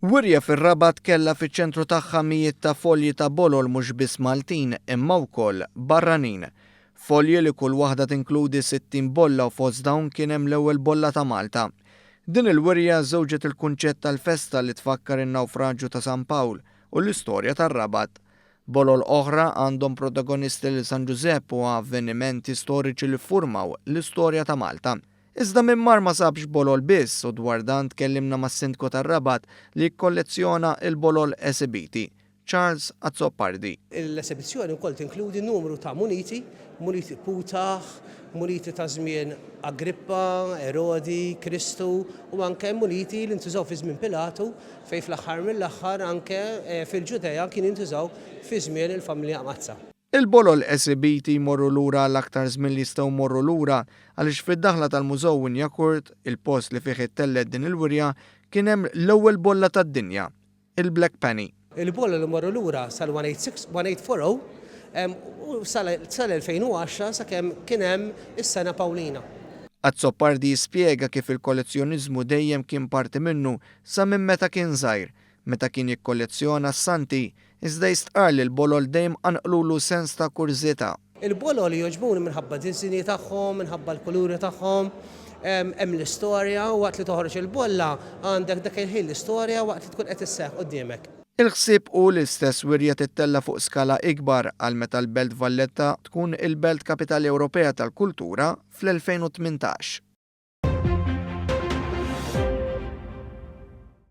Wirja fir-Rabat kellha fiċ-ċentru tagħha mijiet ta' folji ta' bolol mhux biss Maltin imma wkoll barranin. Folji li kull waħda tinkludi 60 bolla u fost dawn kien hemm l-ewwel bolla ta' Malta. Din il-wirja żewġet il-kunċett tal-festa li tfakkar in-nawfraġju ta' San Pawl u l-istorja tar-Rabat. Bolol oħra għandhom protagonisti lil San Ġużepp u avvenimenti storiċi li ffurmaw l-istorja ta' Malta. Iżda min mar ma sabx bolol biss u dwar dan tkellimna mas-Sindku tar-Rabat li jikkollezzjona l-bolol esibiti, Charles Azzopardi. L-esebizzjoni wkoll tinkludi numru ta' muniti, muniti Putah, muniti ta' żmien Agrippa, Erodi, Kristu u anke muniti li ntużaw fi żmien Pilatu fejn fl-aħħar mill-aħħar anke fil-Ġudea kienu jintużaw fi żmien il-familja Mqaddsa. Il-bolol esibiti jmorru lura għal aktar żmien li jistgħu jmorru lura għaliex fid-daħla tal-Mużew Wignacourt, il-post li fih ittellgħet din il-wirja, kien hemm l-ewwel bolla tad-dinja, il-Black Penny. Il-bolol imorru lura sal-1840 u sal-2010 sakemm kien hemm is-sena Pawlina. Azzopardi jispjega kif il-kollezzjoniżmu dejjem kien parti minnu sa minn meta kien żgħir, meta kien jikkollezzjona s-santi, iżda jistqarr li l-bolol dejjem qanqlulu sens ta' kurżità. Il-bolol jogħġbuni minħabba d-diżinji tagħhom, minħabba l-kuluri tagħhom, hemm l-istorja u waqt li toħroġ il-bolla għandek dak il-ħin l-istorja waqt li tkun qed isseħħ quddiemek. Il-ħsieb hu li l-istess wirja tittella' fuq skala ikbar għal meta l-Belt Valletta tkun il-Belt Kapitali Ewropea tal-Kultura fl-2018.